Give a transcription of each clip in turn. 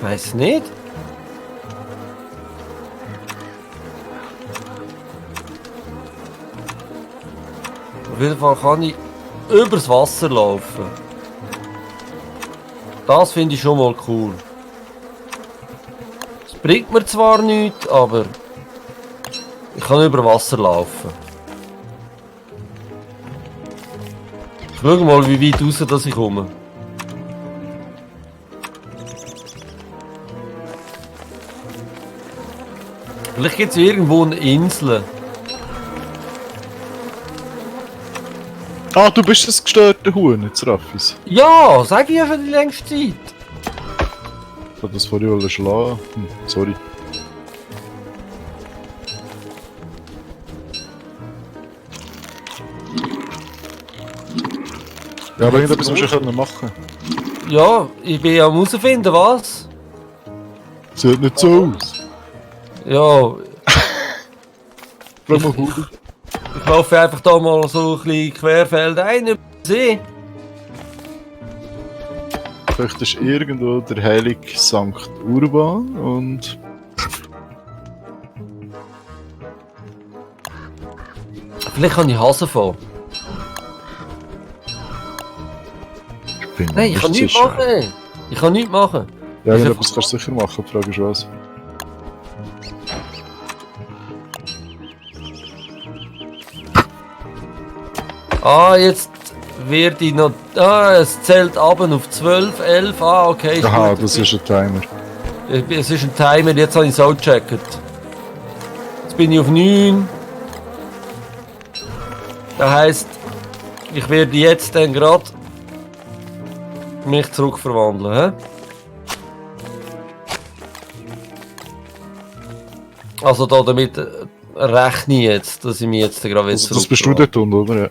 Weiss nicht. Auf jeden Fall kann ich übers Wasser laufen. Das finde ich schon mal cool. Es bringt mir zwar nichts, aber ich kann über Wasser laufen. Schau mal, wie weit raus dass ich komme. Vielleicht gibt es irgendwo eine Insel. Ah, du bist das gestörte Huhn, jetzt Raffis. Ja, sag ich ja schon die längste Zeit. Ich hab das vorhin schlagen. Sorry. Ja, aber irgendetwas musst du können machen. Ja, ich bin am herausfinden, was? Sieht nicht so aus. Ja, Frag mal Google. ich laufe einfach da mal so ein bisschen querfeldein über den See. Vielleicht ist irgendwo der heilige Sankt Urban und... Vielleicht kann ich Hasen fahren. Nein, ich kann nichts machen. Ich kann nichts machen. Ja, irgendetwas kannst du sicher machen, die Frage ist was. Ah, jetzt wird ich noch... Ah, es zählt ab auf 12, 11. Ah, okay. Aha, gut. das ist ein Timer. Es ist ein Timer, jetzt habe ich es auch gecheckt. Jetzt bin ich auf 9. Das heisst, ich werde jetzt dann gerade mich zurückverwandeln. He? Also da damit rechne ich jetzt, dass ich mich jetzt gerade wieder Also, das bist du dort unten, oder? Ja.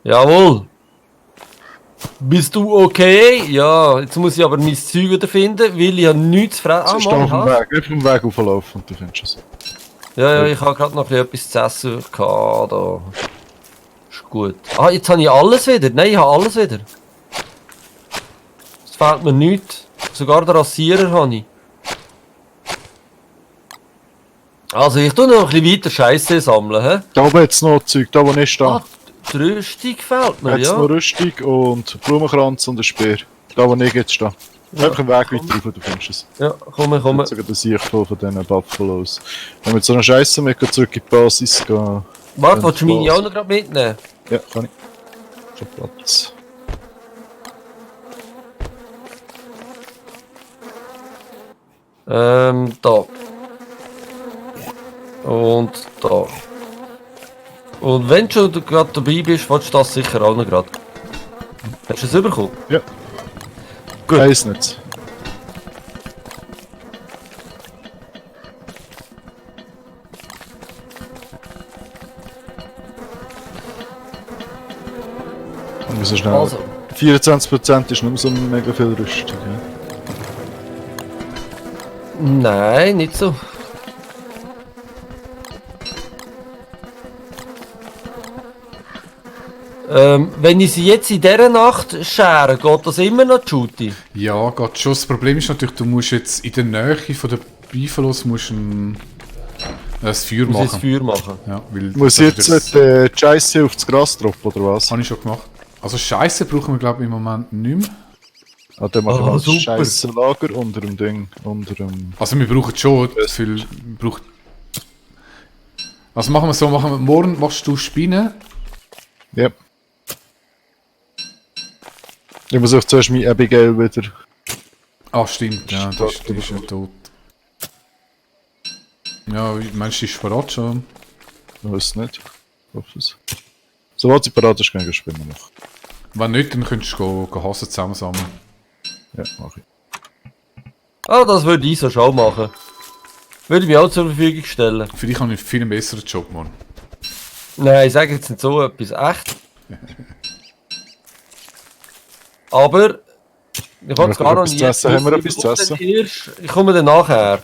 Jawohl. Bist du okay? Ja, jetzt muss ich aber mein Zeug wieder finden, weil ich habe nichts zu fressen. Ah, steh auf dem Weg, einfach vom Weg auflaufen und du findest es. Ja, ich habe gerade noch etwas zu essen gehabt, da. Ist gut. Ah, jetzt habe ich alles wieder. Nein, ich habe alles wieder. Es fehlt mir nichts. Sogar der Rasierer habe ich. Also ich tue noch ein bisschen weiter Scheiße sammeln, hä? Da oben jetzt noch Zeug, da wo nicht da. Ah, die Rüstung fehlt mir, Jetzt ja. noch Rüstung und Blumenkranz und ein Speer. Da wo nicht jetzt da. Einfach einen Weg weiter rauf, du findest es. Ja, komm. Jetzt sogar der Sicht von diesen Buffalos. Wenn wir mit so einer Scheiße mit zurück in die Basis gehen. Warte, willst du meine auch noch gerade mitnehmen? Ja, kann ich. Schon Platz. Da. Und da. Und wenn du schon gerade dabei bist, willst du das sicher auch noch gerade. Hast du es bekommen? Ja. Gut. Weiss nicht. Und wieso schnell? Also. 24% ist nicht mehr so mega viel Rüstung. Ja. Nein, nicht so. Wenn ich sie jetzt in dieser Nacht schere, geht das immer noch, Juti? Ja, geht schon. Das Problem ist natürlich, du musst jetzt in der Nähe von der Biffalos ein Feuer Muss ich das machen. Feuer machen? Ja, weil Muss das jetzt ist die Scheiße auf das Gras droppen, oder was? Habe ich schon gemacht. Also Scheiße brauchen wir glaube ich im Moment nicht mehr. Ah, dann machen wir Ah, das super. Scheiße Lager unter dem Ding. Unter dem... Also wir brauchen schon viel... Also machen wir so, morgen machst du Spinnen. Ja. Ich muss auch zuerst mein Abigail wieder... Ah stimmt, ja, die ist ja tot. Ja, meinst du, die ist parat schon? Ich weiß nicht. Ich hoffe es. Sobald sie parat ist, kann ich spinnen noch. Wenn nicht, dann könntest du Hasen zusammensammeln. Ja, mach ich. Ah, das würde ich so schon machen. Würde ich mir auch zur Verfügung stellen. Für dich habe ich einen viel besseren Job, Mann. Nein, ich sage jetzt nicht so etwas. Echt. Aber ich habe es gar noch etwas nie. zu essen? Haben wir etwas zu essen? Ich komme dann nachher.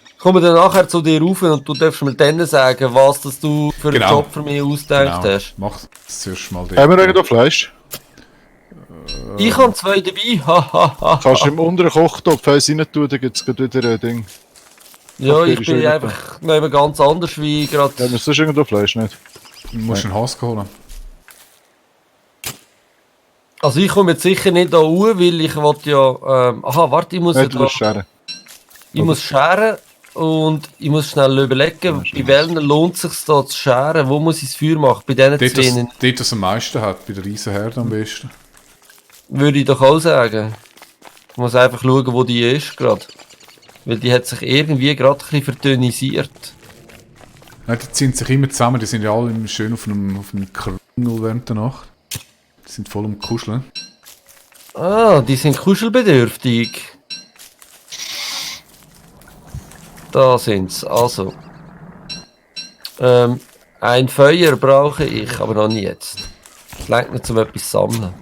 Ich komme dann nachher zu dir rauf und du darfst mir dann sagen, was das du für einen Genau. Job für mich ausgedacht hast. Mach es zuerst mal. Haben wir irgendwo Fleisch? Ich habe 2 dabei, hahaha. Kannst du im unteren Kochtopf eins rein tun, dann gibt es wieder ein Ding. Ja, Okay, ich ist bin wieder einfach noch eben ganz anders wie gerade. Ja, wir sonst irgendwo Fleisch nicht. Du musst einen Hass holen. Also ich komme jetzt sicher nicht da hoch, weil ich wollte ja... aha, warte, ich muss ja Nein, du da... musst scheren. Ich muss scheren und ich muss schnell überlegen, bei welchen lohnt es sich da zu scheren? Wo muss ich das Feuer machen? Bei diesen Dort, zwei dort, was am meisten hat, bei der Riesenherde am besten. würde ich doch auch sagen. Ich muss einfach schauen, wo die ist gerade. Weil die hat sich irgendwie gerade ein bisschen verdünnisiert. Nein, die ziehen sich immer zusammen, die sind ja alle immer schön auf einem Kringel während der Nacht. Die sind voll am Kuscheln. Ah, die sind kuschelbedürftig. Da sind's. Also. Ein Feuer brauche ich, aber noch nicht jetzt. Es reicht nicht, um etwas zu sammeln.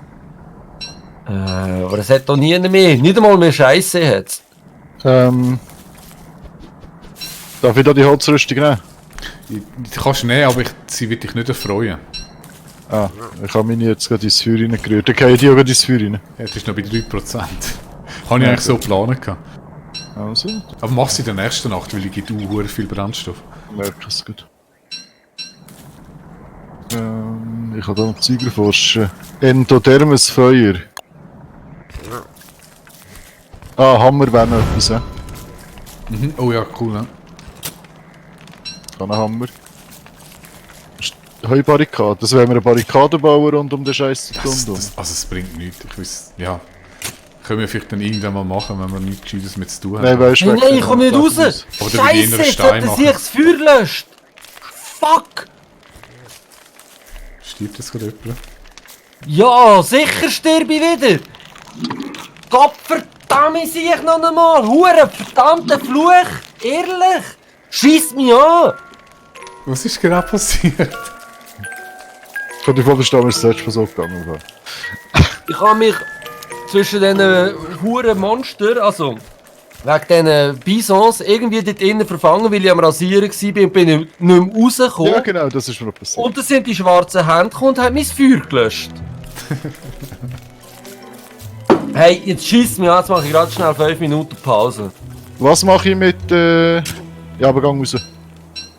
Aber es hat doch nie mehr. Nicht einmal mehr Scheiße jetzt. Darf ich da die Holzrüstung nehmen? Die kannst du nehmen, aber sie wird dich nicht erfreuen. Ah, ich habe meine jetzt gerade ins Feuer reingerührt. Dann gehe ich die auch gerade ins Feuer rein. Ja, das ist noch bei 3%. Habe ich eigentlich so geplant gehabt. Also, Aber mach sie in der nächsten Nacht, weil ich gibt auch viel Brennstoff. merke es gut. Ich kann da noch Zeug erforschen. Endothermes Feuer. Ah, Hammer wäre noch etwas, ja. Mhm. Oh ja, cool, ne? Kann ein Hammer. Heubarrikade. Das wäre wir eine Barrikade bauen rund um den Scheiß rundum. Also es bringt nichts. Ich weiß, ja. Können wir vielleicht dann irgendwann mal machen, wenn wir nichts Gescheites mit zu tun haben. Nein, weißt du, Nein, ich komme nicht raus! Oder bei jener Scheiße, Stein jetzt hat machen. sich das Feuer löscht! Fuck! Stirbt das gerade jemand? Ja, sicher sterbe ich wieder! Gott verdammt, sehe ich noch einmal! Hure verdammter Fluch! Ehrlich! Schieß mich an! Was ist gerade passiert? Ich kann dir vorstellen, dass es das letzte Mal so gegangen war. Ich habe mich zwischen diesen huren Monster, also wegen diesen Bisons, irgendwie dort innen verfangen, weil ich am Rasieren war und bin nicht mehr rausgekommen. Ja, genau, das ist mir noch passiert. Und dann sind die schwarzen Hände gekommen und haben mein Feuer gelöscht. Hey, jetzt schießt mich an, jetzt mache ich gerade schnell 5 Minuten Pause. Was mache ich mit. Ja, aber gang raus.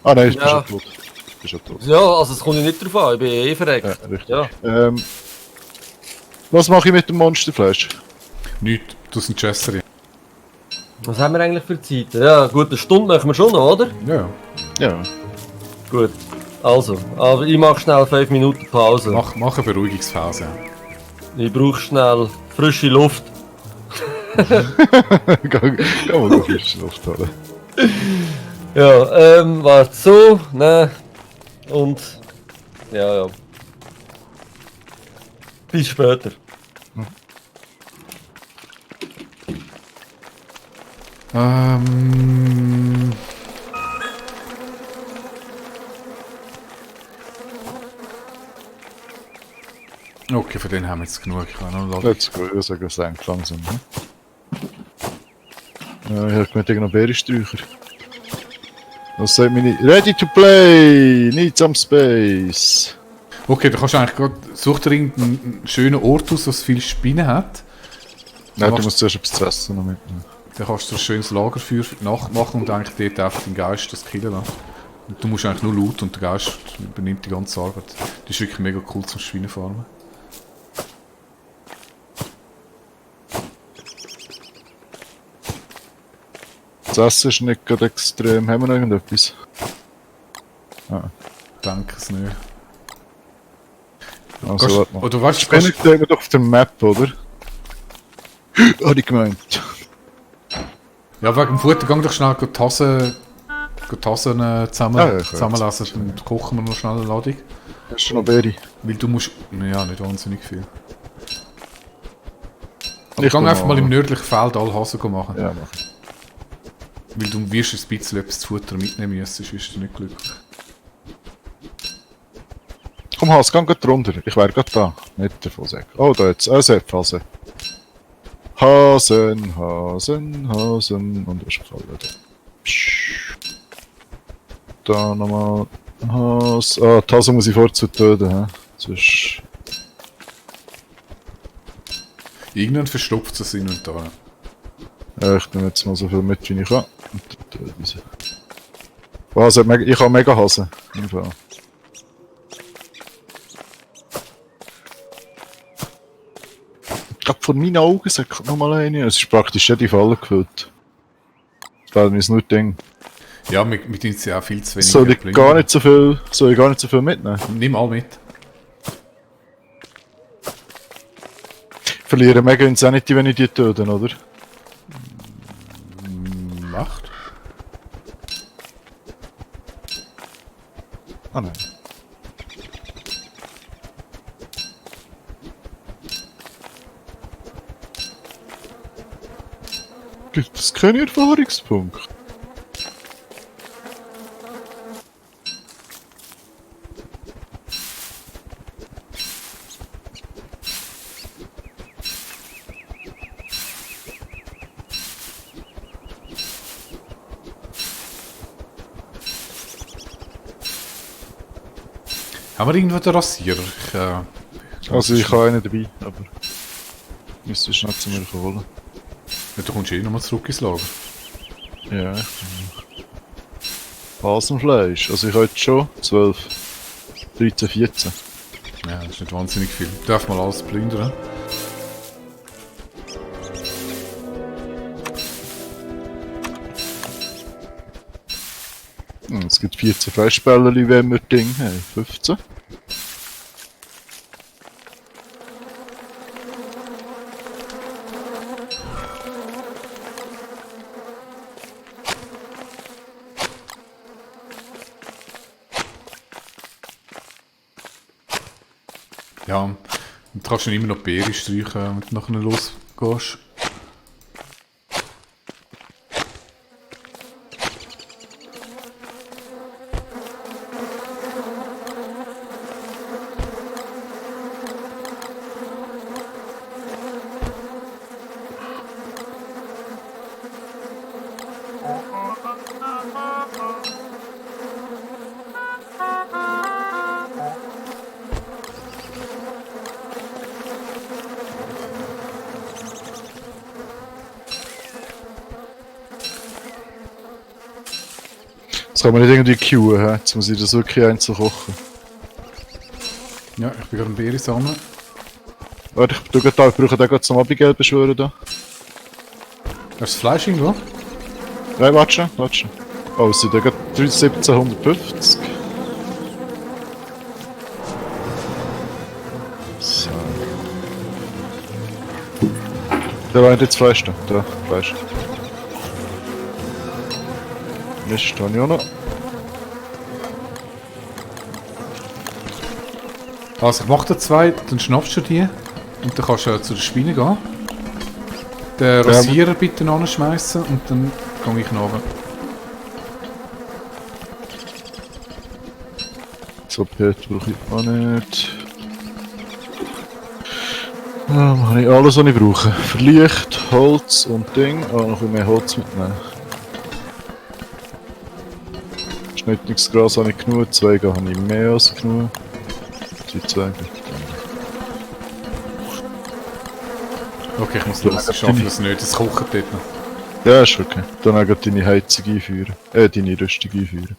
Ah, nein, ich bin Ja. schon tot. Ich bin schon tot. Ja, also es kommt ja nicht drauf an, ich bin eh verreckt. Ja, richtig. Ja. Was mache ich mit dem Monsterfleisch? Nichts, du sind Chesserie. Was haben wir eigentlich für Zeit? Ja, gut, eine Stunde machen wir schon noch, oder? Ja, ja. Ja. Gut. Also, aber ich mache schnell 5 Minuten Pause. Mach eine Beruhigungsphase. Ich brauche schnell frische Luft. Gang mal noch frische Luft holen. Ja, warte, so, ne, und, ja. Bis später. Okay, von denen haben wir jetzt genug. Ich kann noch Let's go, ich sage es eigentlich langsam. Ne? Ja, ich habe gemeint, noch Beerensträucher. Was sagt meine. Ready to play! Need some space! Okay, da kannst du eigentlich gerade. Such dir irgendeinen schönen Ort aus, was viel Spinnen hat. Nein, du machst- musst zuerst etwas zu essen noch mitnehmen. Dann kannst du ein schönes Lagerfeuer für die Nacht machen und eigentlich dort einfach den Geist das killen lassen. Und du musst eigentlich nur laut und der Geist übernimmt die ganze Arbeit. Das ist wirklich mega cool zum Schweinefarmen. Das Essen ist nicht gerade extrem. Haben wir noch irgendetwas? Denke es nicht. Also, warte mal. Oder weißt du, Spinnen sehen wir doch auf der Map, oder? Habe ich gemeint. ja, wegen dem Futter gang doch schnell die Tassen zusammen, Ah, ja, ich zusammenlassen und kochen wir noch schnell eine Ladung. Hast du noch Beere? Weil du musst. Ja, nicht wahnsinnig viel. Aber Ich gang komm einfach mal mal. im nördlichen Feld alle Hasen machen. Ja, mach ich. Weil du wirst ein bisschen etwas zu Futter mitnehmen müssen, sonst wirst du nicht glücklich. Komm, Hans, geh grad runter. Ich wäre gerade da. Nicht davon sagen. Oh, da jetzt. Seepfase. Hasen. Und ist gefallen. Psch. Da nochmal. Die Hase muss ich vorzu töten. Hä? Sonst. Irgendwann verstopft das Inventar. Ja, ich nehme jetzt mal so viel mit, wie ich kann. Und dann raus. Oh, also, ich habe mega Hasen. Im Fall. Ich glaube, von meinen Augen sagt nochmal eine. Es ist praktisch die Falle gefüllt. Das wäre mir nur Ding. Ja, mit uns ja auch viel zu wenig. Soll ich gar nicht so viel mitnehmen? Nimm all mit. Verlieren mega Insanity, wenn ich die töte, oder? Macht. Ah nein. Gibt es keinen Erfahrungspunkt? Haben wir irgendwo den Rasierer? Also ich habe einen dabei, aber müsste schnell zu mir holen. Ja, du kommst eh nochmal zurück ins Lager. Ja. Hasenfleisch. Also ich habe jetzt schon 12, 13, 14. Ja, das ist nicht wahnsinnig viel. Darf mal alles plündern. Es gibt 14 Fleischbälle, wenn wir Ding haben. 15. Ja, und du kannst dann immer noch Beere streichen, wenn du nachher losgehst. Das kann man nicht irgendwie queuen, hä? Jetzt muss ich das wirklich einzeln kochen. Ja, ich bin gerade ein Beere sammeln. Warte, ich brauche den gerade zum Abigail beschwören da. Hast du das Fleisch irgendwo? Nein, warte schon, warte schon. Oh, es sind ja gerade 1750. So. Da war jetzt Fleisch da. Da, Fleisch. Mist, habe ich auch noch. Also ich mache da zwei, dann schnappst du die und dann kannst du zu der Spinne gehen. Den Rasierer bitte anschmeißen und dann gehe ich nach. So, Pet brauche ich auch nicht. Dann habe ich alles, was ich brauche. Für Licht, Holz und Ding. Oh, noch ein bisschen mehr Holz mitnehmen. Schnittungsgras habe ich genug, Zweige habe ich mehr als genug. Die Zweige. Okay, ich muss los, ich schaffe das nicht, das kocht dort noch. Ja, ist okay. Dann auch gleich deine Heizung einführen. Deine Rüstung einführen.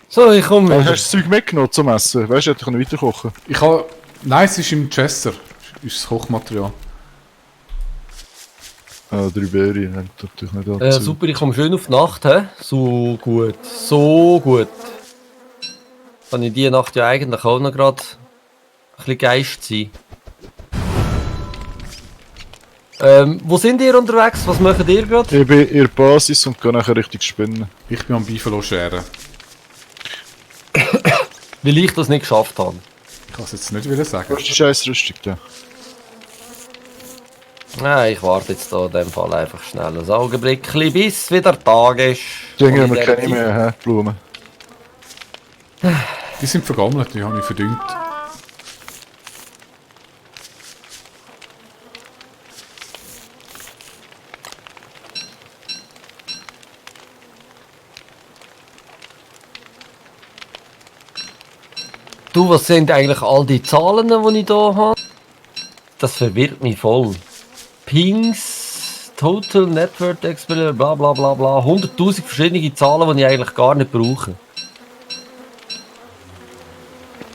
So, ich komme Hast du wieder. das Zeug mitgenommen zum Essen? Weißt du, hätte ich noch weiter kochen. Ich habe... Nein, es ist im Chester. Ist das Kochmaterial. Ah, 3 Beeren, hängt natürlich nicht an. Super, ich komme schön auf die Nacht, hä? So gut, so gut. Kann ich diese Nacht ja eigentlich auch noch gerade ein bisschen Geist sein. Wo sind ihr unterwegs? Was macht ihr gerade? Ich bin in der Basis und gehe nachher richtig spinnen. Ich bin am Beifalo scheren. Weil ich das nicht geschafft habe. Ich kann es jetzt nicht wieder sagen. Wo ist die scheiß Rüstung da? Nein, ich warte jetzt da in dem Fall einfach schnell ein Augenblick, bis wieder Tag ist. Dinge Und haben in wir der keine mehr, hä? Blumen. Die sind vergammelt, die habe ich verdünnt. Du, Du, was sind eigentlich all die Zahlen, die ich hier habe? Das verwirrt mich voll. Pings, Total Network Explorer, bla bla bla bla. 100.000 verschiedene Zahlen, die ich eigentlich gar nicht brauche.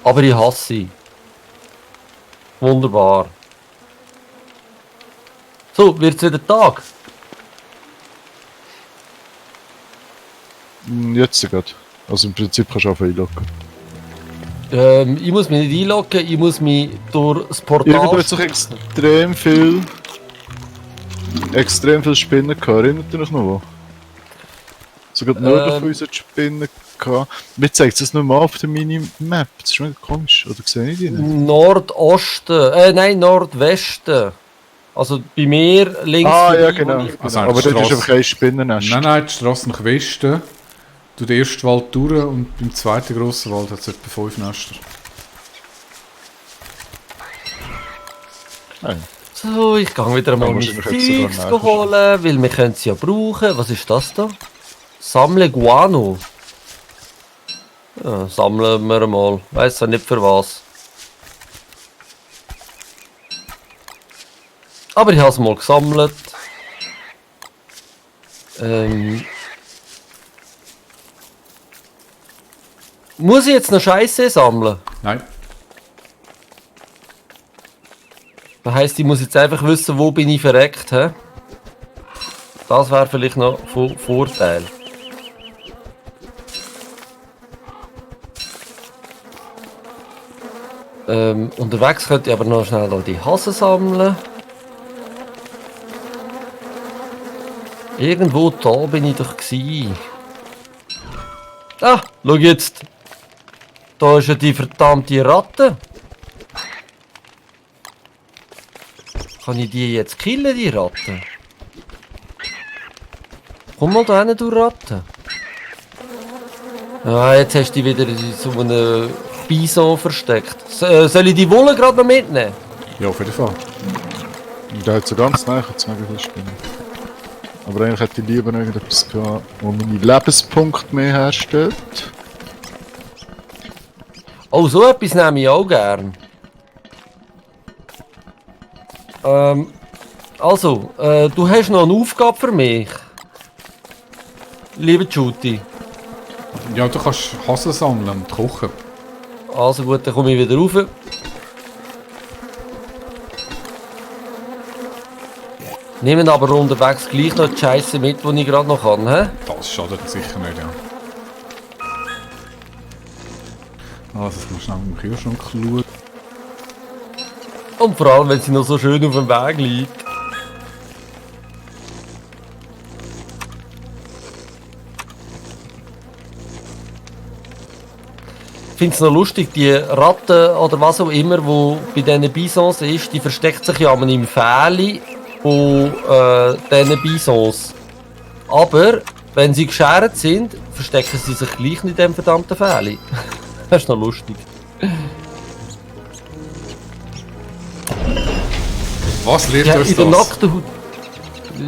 Aber ich hasse sie. Wunderbar. So, wird's wieder Tag? Jetzt gerade. Also im Prinzip kannst du auch einloggen. Ich muss mich nicht einloggen, ich muss mich durch das Irgendwo Portal... hat sich extrem viel Spinnen gehabt. Erinnert ihr euch noch wo? Sogar nördlich von uns hat Spinnen gehabt. Mir zeigt es nicht mal auf der Minimap. Das ist mega komisch. Oder sehe ich die nicht? Nordosten, nein, Nordwesten. Also bei mir links Ah, ja, vorbei, genau. wo ich- Also Aber die dort ist Strasse- einfach kein Spinnennest. Nein, die Straße nach Westen. Du den ersten Wald durch und beim zweiten grossen Wald hat es etwa 5 Nester. Nein. So, ich gehe wieder mal Ja, mein wahrscheinlich hätte es Zeugs sogar holen, weil wir können es ja brauchen. Was ist das da? Sammle Guano. Ja, sammeln wir mal. Weiss ja nicht für was. Aber ich habe es mal gesammelt. Muss ich jetzt noch Scheiße sammeln? Nein. Das heisst, ich muss jetzt einfach wissen, wo bin ich verreckt, hä? Das wäre vielleicht noch von Vorteil. Unterwegs könnte ich aber noch schnell all die Hasen sammeln. Irgendwo da bin ich doch gsi. Ah, schau jetzt. Da ist ja die verdammte Ratte. Kann ich die jetzt killen, die Ratte? Komm mal da hin, du Ratte. Ah, jetzt hast du dich wieder in so einem Bison versteckt. Soll ich die Wolle gerade noch mitnehmen? Ja, auf jeden Fall. Da hat so ganz nahe zu mega viele Spinnen. Aber eigentlich hätte ich lieber noch irgendetwas gehabt, wo meine Lebenspunkte mehr herstellt. Oh, so etwas nehme ich auch gern. Also, du hast noch eine Aufgabe für mich. Lieber Juti. Ja, du kannst Hasen sammeln und kochen. Also gut, dann komme ich wieder rauf. Nehmen aber unterwegs gleich noch die Scheisse mit, die ich gerade noch kann, hä? Das schadet sicher nicht, ja. Also, jetzt muss schnell im Kühlschrank schauen. Und vor allem, wenn sie noch so schön auf dem Weg liegt. Ich finde es noch lustig, die Ratte oder was auch immer, die bei diesen Bisons ist, die versteckt sich ja einmal im Fähli von diesen Bisons. Aber wenn sie geschert sind, verstecken sie sich gleich nicht in dem verdammten Fähli. Das ist noch lustig. Was lehrt Ja, uns in der das? nackten Haut.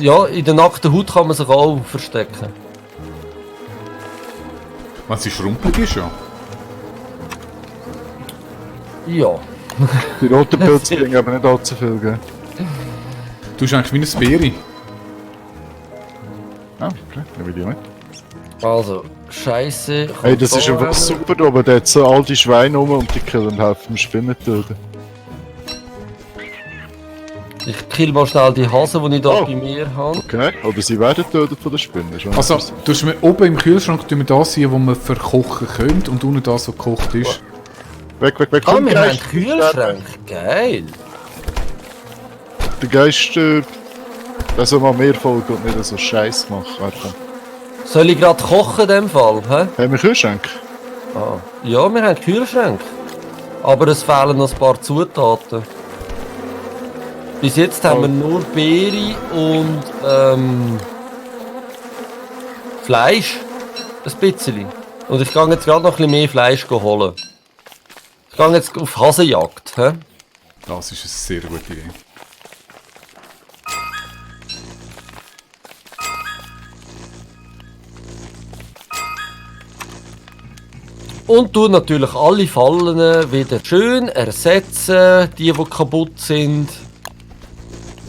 Ja, in der nackten Haut kann man sich auch verstecken. Wenn sie schrumpelig ist, ja. Ja. Die roten Pilze bringen aber nicht allzu viel, gell? Du bist eigentlich wie ein Beere. Ah, okay, dann will ich mit. Also, Scheiße. Hey, das ist einfach super da oben, da hat so all die Schweine rum und die killen und helfen dem Spinnen töten. Ich kill mal schnell die Hasen, die ich da Oh. bei mir habe. Okay, oder sie werden tötet von den Spinnen. Schon Also, etwas. du hast mir oben im Kühlschrank tun wir das hier, wo man verkochen könnte und unten das, was gekocht ist. Weg, weg, weg, Ah, komm, wir haben Geist! Kühlschrank. Geil. Der Geist, der soll mal mehr folgen und nicht so Scheiß machen. Warte. Soll ich gerade kochen in dem Fall? Hä? Haben wir Kühlschrank? Ah. Ja, wir haben Kühlschrank. Aber es fehlen noch ein paar Zutaten. Bis jetzt haben wir nur Beere und Fleisch. Ein bisschen. Und ich gehe jetzt gerade noch ein bisschen mehr Fleisch holen. Ich gehe jetzt auf Hasenjagd. Hä? Das ist eine sehr gute Idee. Und tu natürlich alle Fallen wieder schön ersetzen, die kaputt sind.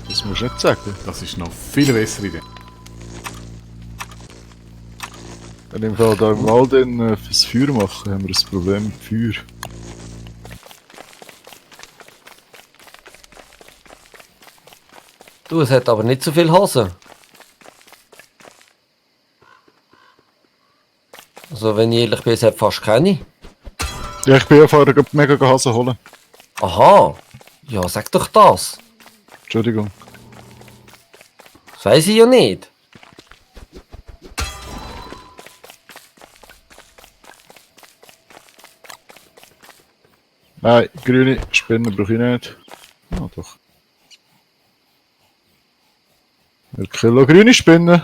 Das musst du nicht sagen. Das ist noch viel bessere Idee. Wenn wir da im Wald fürs Feuer machen, haben wir ein Problem mit Feuer. Du, es hat aber nicht so viel Hasen. Also wenn ich ehrlich bin, es hat fast keine. Ja, ich bin ja vorher gerade mega Hasen holen. Aha. Ja, sag doch das. Entschuldigung. Das weiss ich ja nicht. Nein, grüne Spinnen brauche ich nicht. Ah, doch. 1 Kilo grüne Spinnen.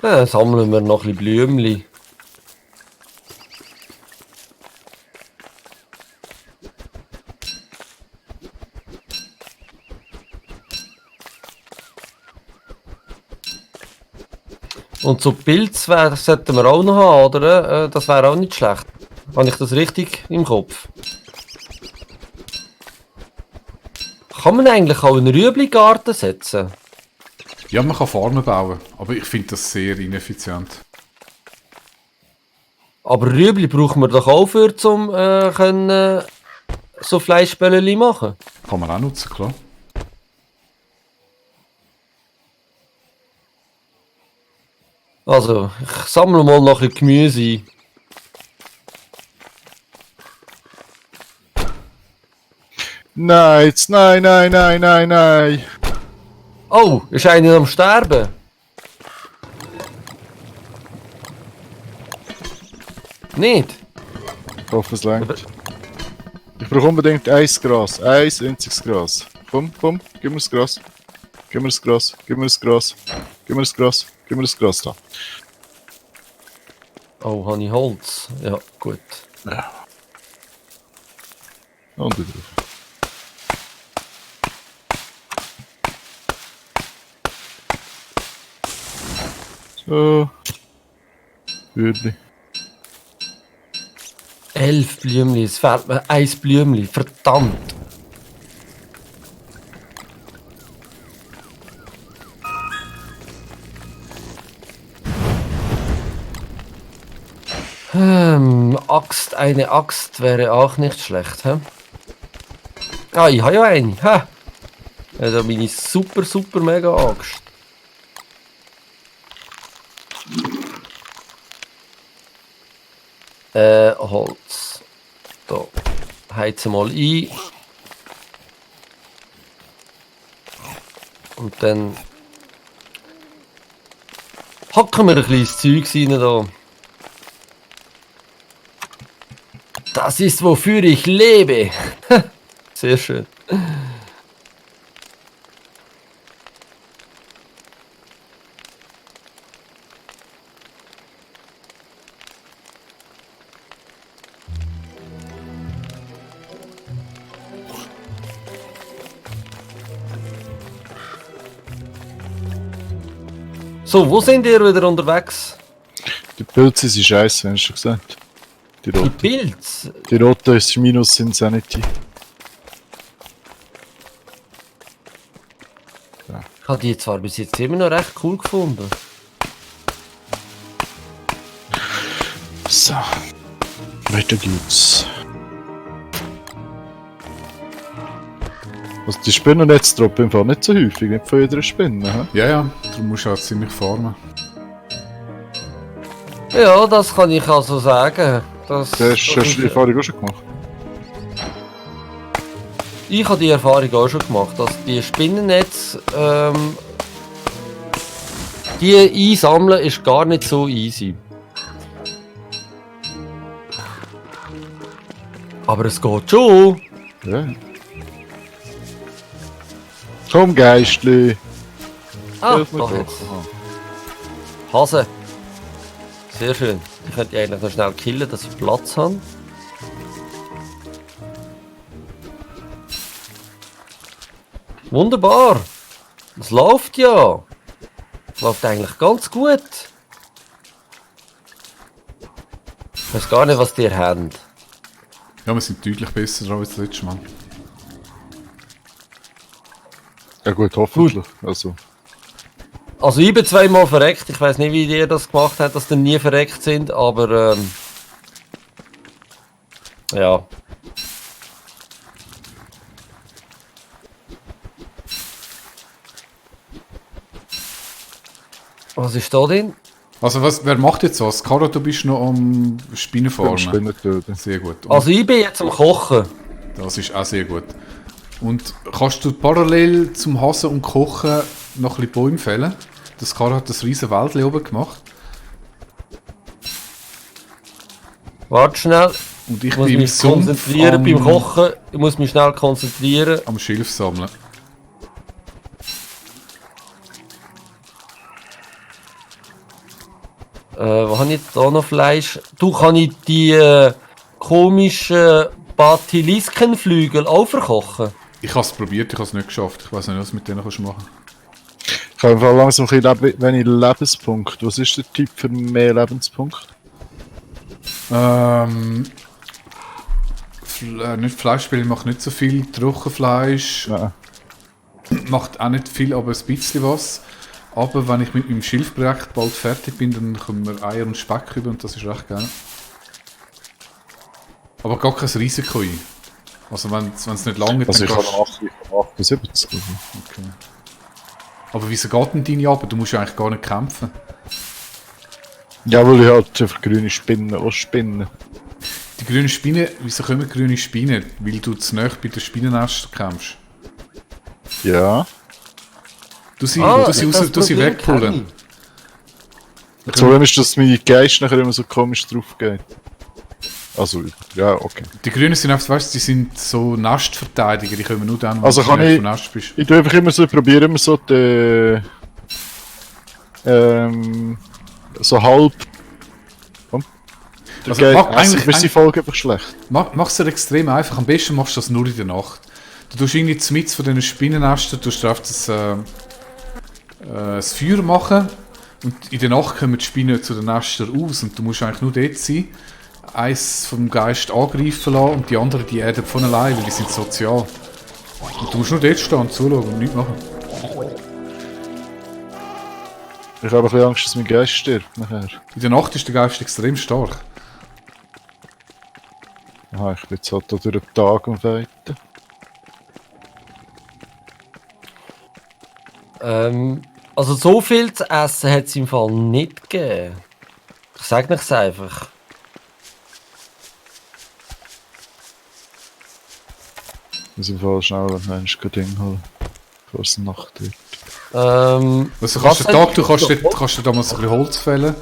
Dann sammeln wir noch ein bisschen Blümchen. Und so Pilz sollten wir auch noch haben, oder? Das wäre auch nicht schlecht. Habe ich das richtig im Kopf? Kann man eigentlich auch einen Rüebli-Garten setzen? Ja, man kann Farmen bauen, aber ich finde das sehr ineffizient. Aber Rüebli brauchen wir doch auch für zum können so Fleischbällchen machen. Kann man auch nutzen, klar. Also, ich sammle mal noch ein bisschen Gemüse. Nein, jetzt, nein, nein, nein, nein, nein. Oh, ist einer am Sterben? Nicht? Ich hoffe, es längt. Ich brauche unbedingt Gras. Ein einziges Gras. Komm, komm, gib mir das Gras. Gib mir das Gras, gib mir das Gras. Gib mir das Gras, gib mir das Gras da. Oh, habe ich Holz? Ja, gut. Ja. Und wieder drauf. So. Hürli. 11 Blümchen, es fehlt mir 1 Blümchen, verdammt. Axt, eine Axt wäre auch nicht schlecht, hä? Ah, ich habe ja eine, ha! Ja, da bin ich super, super mega Axt. Holz. Da. Heizen mal ein. Und dann hacken wir ein kleines Zeug rein da. Das ist, wofür ich lebe. Sehr schön. So, wo sind ihr wieder unterwegs? Die Pilze sind scheiße, hast du schon gesagt. Die Die rote. Pilze? Die rote ist Minus Insanity. Ich habe die zwar bis jetzt immer noch recht cool gefunden. So. Weiter geht's. Also die Spinnennetze droppen im Fall nicht so häufig, nicht von jeder Spinne. He? Ja, ja, darum musst du auch ziemlich farmen. Ja, das kann ich also sagen. Hast du die Erfahrung auch schon gemacht? Ich habe die Erfahrung auch schon gemacht, dass die Spinnennetze, die einsammeln ist gar nicht so easy. Aber es geht schon. Ja. Komm, Geistli! Ah, Hilf mir doch doch. jetzt. Hase. Sehr schön. Ich könnte die eigentlich noch schnell killen, dass ich Platz habe. Wunderbar. Es läuft ja. Es läuft eigentlich ganz gut. weiß gar nicht, was die haben. Ja, wir sind deutlich besser dran als das letzte Mal. Ja gut, hoffentlich. Also, Also ich bin zweimal verreckt. Ich weiß nicht, wie ihr das gemacht habt, dass ihr nie verreckt sind, aber ja. Was ist da drin? Also wer macht jetzt was? Kara, du bist noch am Spinnen beim fahren. Spinnen töten. Sehr gut. Und Also ich bin jetzt am Kochen. das ist auch sehr gut. Und kannst du parallel zum Hasen und Kochen noch ein bisschen Bäume fällen? Das Kara hat das riesen Wäldchen oben gemacht. Warte schnell. Und Ich ich muss bin im mich Sumpf konzentrieren beim Kochen. Ich muss mich schnell konzentrieren. am Schilf sammeln. Wo habe ich jetzt da noch Fleisch? Du, kann ich die komischen Basiliskenflügel auch verkochen? Ich habe es probiert, ich habe es nicht geschafft. Ich weiß nicht, was du mit denen kannst machen. Ich habe einfach langsam ein bisschen wenig Lebenspunkte. Was ist der Typ für mehr Lebenspunkte? Nicht Fleischspiel macht nicht so viel. Trockenfleisch Nein. macht auch nicht viel, aber ein bisschen was. Aber wenn ich mit meinem Schilfprojekt bald fertig bin, dann kommen wir Eier und Speck über und das ist recht geil. Aber gar kein Risiko ein. Also wenn es nicht lange Also ich dann habe 78. Okay. Aber wieso geht denn deine ab? Du musst ja eigentlich gar nicht kämpfen. Ja, weil ich halt einfach grüne Spinnen auch spinnen. Die grünen Spinnen, wieso kommen grüne Spinnen? Weil du zu nahe bei den Spinnennestern kämpfst. Ja. Du sie das wegpullen. Problem Das Problem ist, dass mein Geist nachher immer so komisch drauf geht. Also, ja, okay. Die Grünen sind einfach, weißt du, die sind so Nestverteidiger, die kommen nur dann, wenn Also du kann schnell ich- vom Nest bist. Ich tue einfach immer so, probiere immer so die, so halb. Komm. Der Also, Geist, mach eigentlich- ist die Folge einfach schlecht. Mach's dir extrem einfach, am besten machst du das nur in der Nacht. Du tust irgendwie mitten von diesen Spinnennestern, du drauf das Feuer machen und in der Nacht kommen die Spinnen zu den Nestern aus und du musst eigentlich nur dort sein, eins vom Geist angreifen lassen und die anderen die enden von allein, weil die sind sozial. Und du musst nur dort stehen und zuschauen und nichts machen. Ich habe ein bisschen Angst, dass mein Geist stirbt nachher. In der Nacht ist der Geist extrem stark. Aha, ich bin jetzt halt da durch den Tag am Fighten. Also so viel zu essen hat es im Fall nicht gegeben. Ich sage nichts einfach. Ich muss im Fall schnell ein Ding holen, bevor es Nacht wird. Also Was kannst du hast du- kannst du damals ein bisschen Holz fällen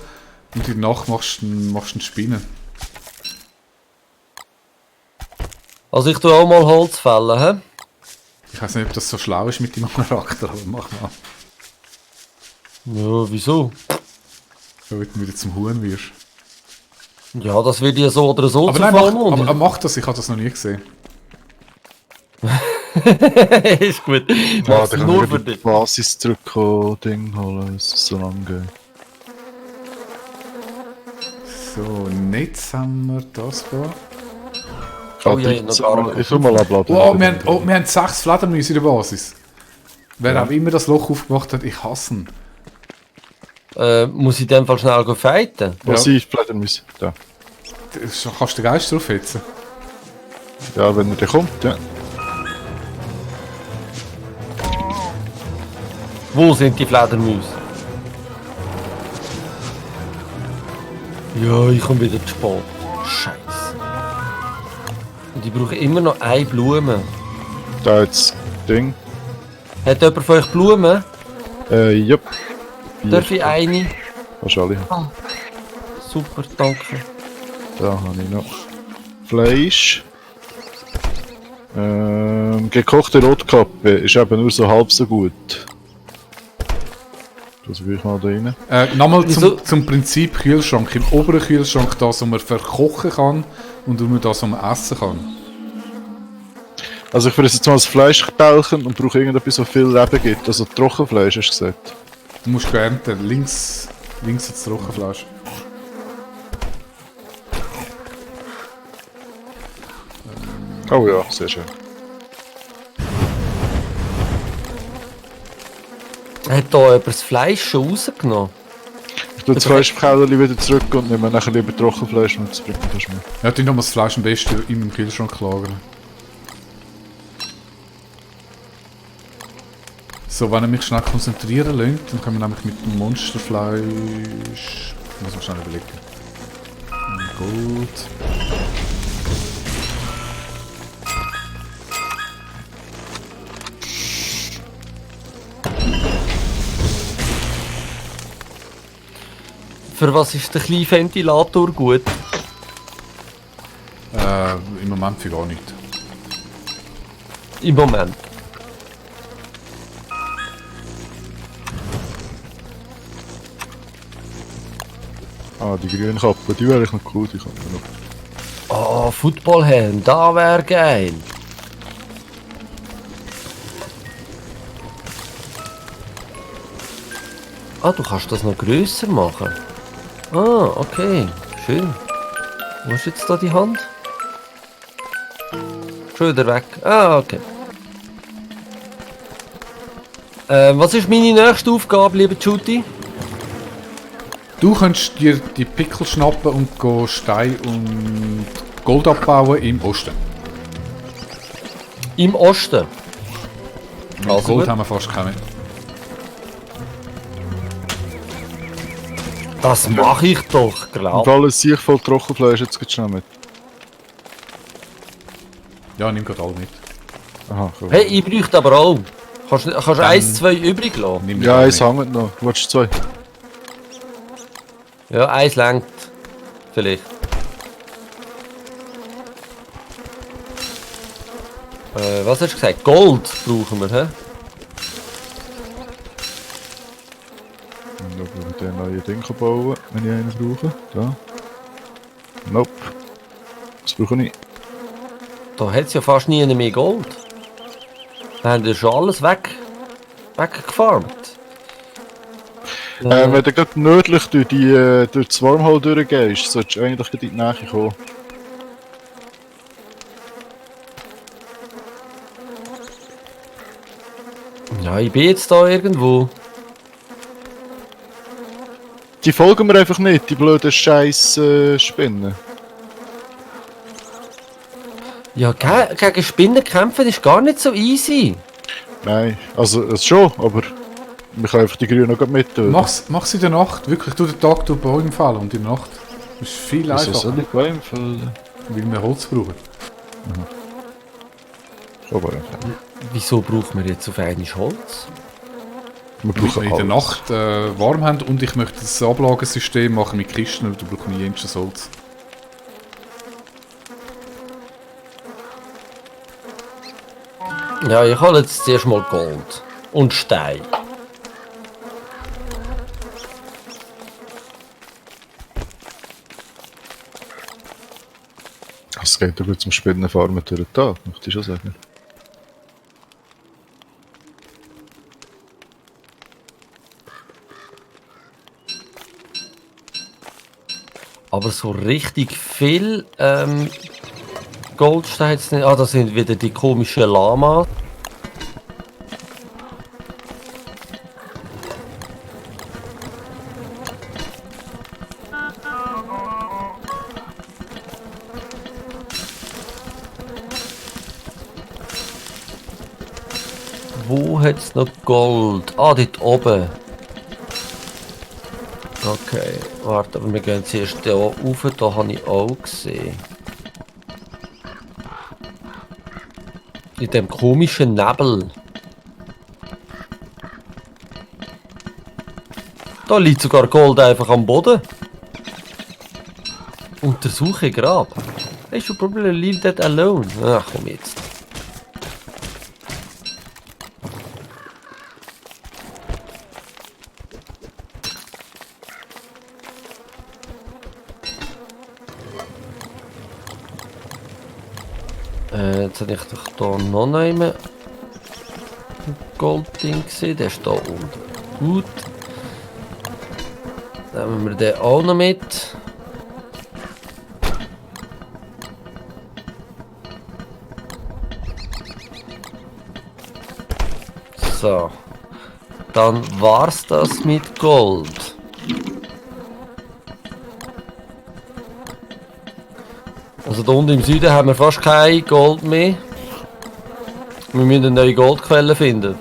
und in der Nacht machst du einen Spinnen. Also ich tue auch mal Holz fällen, hä? Ich weiß nicht, ob das so schlau ist mit deinem Charakter, aber mach mal. Ja, wieso? Damit du wieder zum Huhn wirst. Ja, das wird ja so oder so Aber zu nein, Vollmond. mach das, ich habe das noch nie gesehen. Ist gut. Ja, Mach's dann kann nur ich für wieder dich. die Basis zurück Ding holen, weil es so lange geht. So, und jetzt haben wir das da. Oh ja, noch gar nicht. Ich tu mal abladen. Wow, wir haben 6 Fledermäuse in der Basis. Wer auch immer das Loch aufgemacht hat, ich hasse ihn. Muss ich in dem Fall schnell fighten? Wo Ja. sind die Fledermäuse? Da. Kannst du den Geist draufhetzen? Ja, wenn er dann kommt, ja. Wo sind die Fledermäuse? Ja, ich komme wieder zu spät. Scheiße. Und ich brauche immer noch eine Blume. Da jetzt Ding. Hat jemand von euch Blumen? Jupp. Darf ich eine? Kannst du alle haben. Super, danke. Da habe ich noch Fleisch. Gekochte Rotkappe ist eben nur so halb so gut. Das will ich mal da rein. Nochmal Wieso? zum Prinzip Kühlschrank. Im oberen Kühlschrank das, was man verkochen kann und nur das, was man essen kann. Also ich würde jetzt mal das Fleisch tauchen und brauche irgendetwas, was viel Leben gibt. Also Trockenfleisch, hast du gesagt. Du musst ernten. Links das Trockenfleisch. Oh ja, sehr schön. Hat da jemand das Fleisch schon rausgenommen? Ich tue das Fleischkeller wieder zurück und nehme nachher lieber Trockenfleisch mit, das bringt mir fast mehr. Ja, tu noch mal das Fleisch am besten in meinem Kühlschrank lagern. So, wenn ich mich schnell konzentrieren lässt, dann können wir nämlich mit dem Monsterfleisch... Muss man schnell überlegen. Gut. Für was ist der kleine Ventilator gut? Im Moment für gar nicht. Im Moment. Ah, die grüne Kappe, die wäre ich noch cool, die Kappe noch. Oh, Footballhelm, da wäre geil. Ah, du kannst das noch grösser machen. Ah, okay. Schön. Wo ist jetzt da die Hand? Schon wieder weg. Ah, okay. Was ist meine nächste Aufgabe, lieber Juti? Du könntest dir die Pickel schnappen und go Stein und Gold abbauen im Osten. Im Osten. Also Gold gut. haben wir fast keine. Das mache ich doch, Und glaub. alles sich voll Trockenfleisch, jetzt geht's schnell mit. Ja, nimm gerade alle mit. Aha, cool. Hey, ich bräuchte aber auch. Kannst du 1, 2 übrig lassen? Nimm Ja, alle eins mit. hängt noch. Du willst zwei? Ja, 1 längt. Vielleicht. Was hast du gesagt? Gold brauchen wir, hä? Und ob wir den neuen Ding bauen kann, wenn ich einen brauche. Da. Nope. Das brauche ich. Da hat es ja fast nie mehr Gold. Da haben wir schon alles weggefarmt. Wenn du gerade nördlich durch das Wormhole durchgehst, solltest du eigentlich gleich in die Nähe kommen. Ja, ich bin jetzt da irgendwo. Die folgen mir einfach nicht, die blöden Scheiß Spinnen. Ja, gegen Spinnen kämpfen ist gar nicht so easy. Nein, also es schon, aber wir können einfach die Grünen noch mit töten. Mach's in der Nacht. Wirklich, du den Tag durch Bäume fällen und in der Nacht. Das ist viel Wieso einfacher, soll ich Bäume fällen? weil wir Holz brauchen. Aber einfach. Wieso brauchen wir jetzt auf einmal Holz? Wir Weil wir brauchen in der alles. Nacht warm haben und ich möchte das Ablagensystem machen mit Kisten und da brauche ich jenseits Holz. Ja, ich hole jetzt zuerst mal Gold. Und Stein. Es geht ja gut zum Spinnenfarmen durch den Tag, möchte ich schon sagen. Aber so richtig viel Goldstein jetzt nicht. Ah, das sind wieder die komischen Lamas. Wo hat es noch Gold? Ah, dort oben. Okay, warte, aber wir gehen zuerst hier rauf, da habe ich auch gesehen. In dem komischen Nebel. Da liegt sogar Gold einfach am Boden. Untersuche Grab. They should probably leave that alone. Ach komm jetzt. Jetzt habe ich doch hier noch einen Goldding gesehen. Der ist da unten. Gut. Nehmen wir den auch noch mit. So. Dann war's das mit Gold. Also da unten im Süden haben wir fast kein Gold mehr. Wir müssen eine neue Goldquelle finden.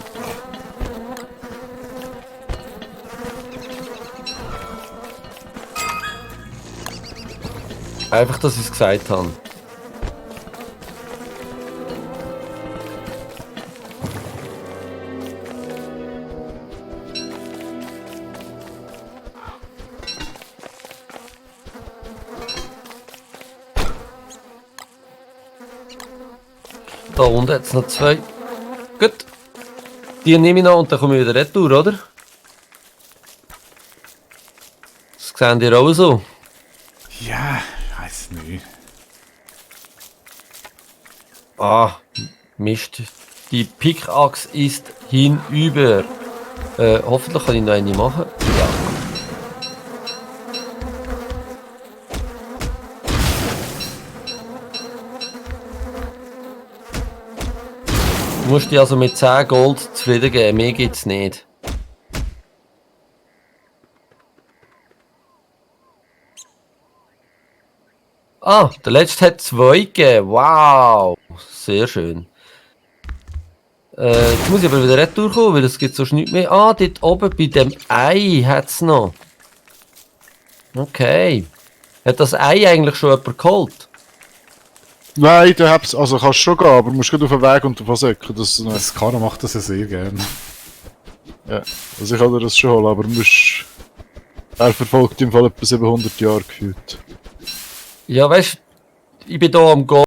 Einfach, dass ich es gesagt habe. Da unten hat es noch 2. Gut. Die nehme ich noch und dann komme ich wieder retour, oder? Das sehen die auch so. Ja, ich weiß nicht. Ah, Mist. Die Pickaxe ist hinüber. Hoffentlich kann ich noch eine machen. Ja. Du musst dich also mit 10 Gold zufrieden geben, mehr gibt's nicht. Ah, der letzte hat 2 gegeben. Wow, sehr schön. Jetzt muss ich aber wieder retour kommen, weil es gibt sonst nichts mehr. Ah, dort oben bei dem Ei hat es noch. Okay. Hat das Ei eigentlich schon jemand geholt? Nein, da hab's, also kannst du schon gehen, aber du musst gut auf den Weg und davon säcken. Das Karo macht das ja sehr gerne. Ja, also ich kann dir das schon holen, aber du musst... Er verfolgt im Fall etwa 700 Jahre gefühlt. Ja, weißt du, ich bin hier am Gold.